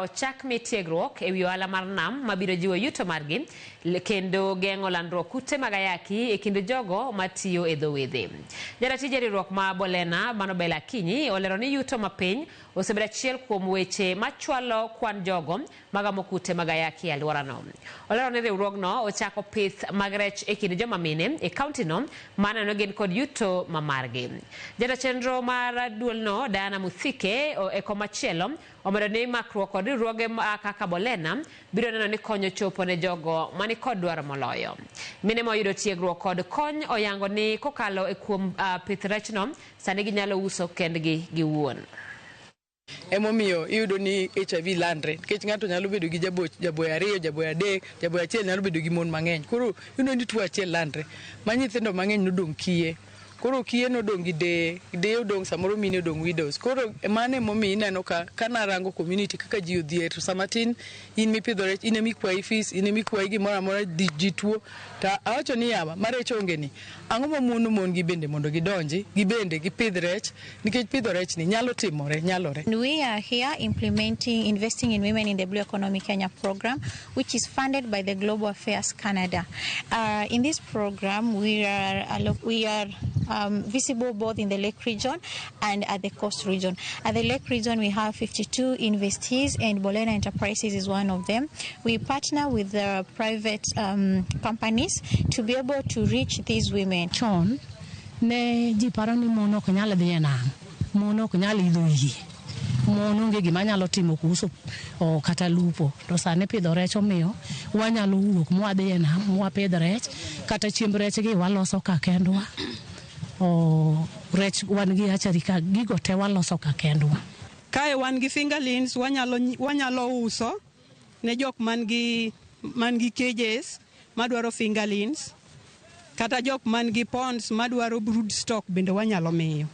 ochak mi tiegruok e wi ohala mar nam mabiro jiwo yuto margi kendo geng'o landruok kute mag ayaki e kind jogo matiyo e dho wedhe. Jaratij e riwruok ma Bolena mano Bella Akinyi olero ni yuto mapiny osebedo achiel kuom weche machwalo kwan jogo magamo kute mag ayaki e alworano. Olero ni riwruogno ochako pith mag rech e kind joma mine e kauntino maneno gin kod yuto ma margi. Jata chenro mar duolno Diana Muthike e komachielo omedo ni makruok kod riwruoge kaka Bolena biro neno ni konyo chopo ne jogo mani kod dwaro moloyo. Mine moyudo tiegruok kod kony oyango ni kokalo e kuom pith rechno sani ginyalo uso kendgi giwuon. Emomiyo iyudo ni HIV landre nikech ng'ato nyalo bedo gi jaboyo ariyo, jaboyo adek, jaboyo achiel nyalo bedo gi mon mang'eny. Koro iyudo ni tuo achiel landre ma nyithindo mang'eny nodong' kiye. Koro kiye nodong' gi deye, deye odong' samoro mine odong' widows. Koro mano emomiyo ineno ka kanarango community kaka ji odhier to sama tin in mipidho rech in emikwayi fees, in emikwayi gimoro amora ji tuo. To awacho ni yawa ma rech onge ni ang'o mamono mon gi bende mondo gidonji gibende gipidh rech nikech pidho rech ni nyalo timore nyalore. We are here implementing Investing in Women in the Blue Economy Kenya program, which is funded by the Global Affairs Canada. In this program, we are visible both in the Lake region and at the coast region. At the Lake region, we have 52 investees, and Bolena Enterprises is one of them. We partner with the private companies to be able to reach these women. Chon ne ji paro ni mon ok nyal dhi e nam, mon ok nyal idho yie, mon onge gima nyalo timo kuhusu o, kata lupo. To sani pidho rech omiyo wanyalo wuok mwadhi e nam mwapidh rech kata chiemb rech gi waloso ka kendwa. O, rech wan gi hatchery ka gigo te waloso ka kendwa. Kae wan gi fingerlings wanyalo uso ne jok man gi cages madwaro fingerlings kata jok man gi ponds madwaro brood stock bende wanyalo miyo.